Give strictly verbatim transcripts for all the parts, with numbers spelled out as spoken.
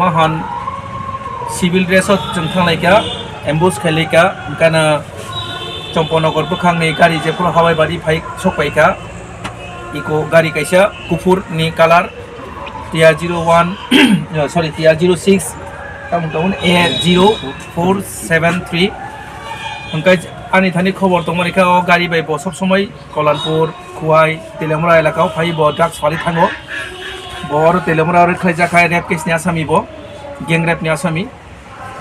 Ahon civil dress o chwng thanglaikha, ambush khailaikha, hwnkhe no Chomponagar bwkhakni gari jephuru Hawai bari phai sokpaikha, iko gari kaisa kuphur ni colour, T R zero one, sorry, T R zero six, tamoni tongo A zero four seven three. Hwnkhe ani thani khobor tongmani kha o gari bai bo sob somoi Kolanpur, Khowai, Teliamura elaka o phai bo drugs phalwi thango. Bo oro Teliamura o rwkhlai jakha rape case ni asami bo, gang rape ni asami.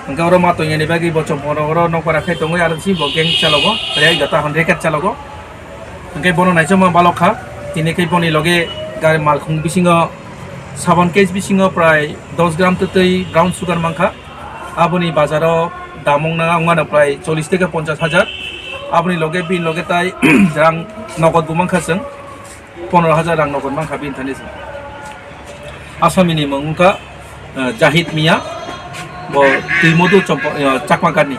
Hwnkhe oro ma tongya ni bagwi bo Chomponagar o nokbar khai tongwi aro si bo gang chalogo, tei jota hon racket chalogo. Hwnkhe bono naisokma balok kha, tini khe boni loge gari malkhung bisingo sabon case bisingo prai dos gram twtwi brown sugar mankha. Aboni bazaro dam wngna wngmano prai chollish theke ponchash hajar. Aboni loge bini loge tai rang nogot bo mankha chwng, pondro hajar rang nogot mankha bini thani chwng. Asamini mung wngkha, eh, Jahid Mia, bo Twimodu Chompo-, eh, Chakma Gani.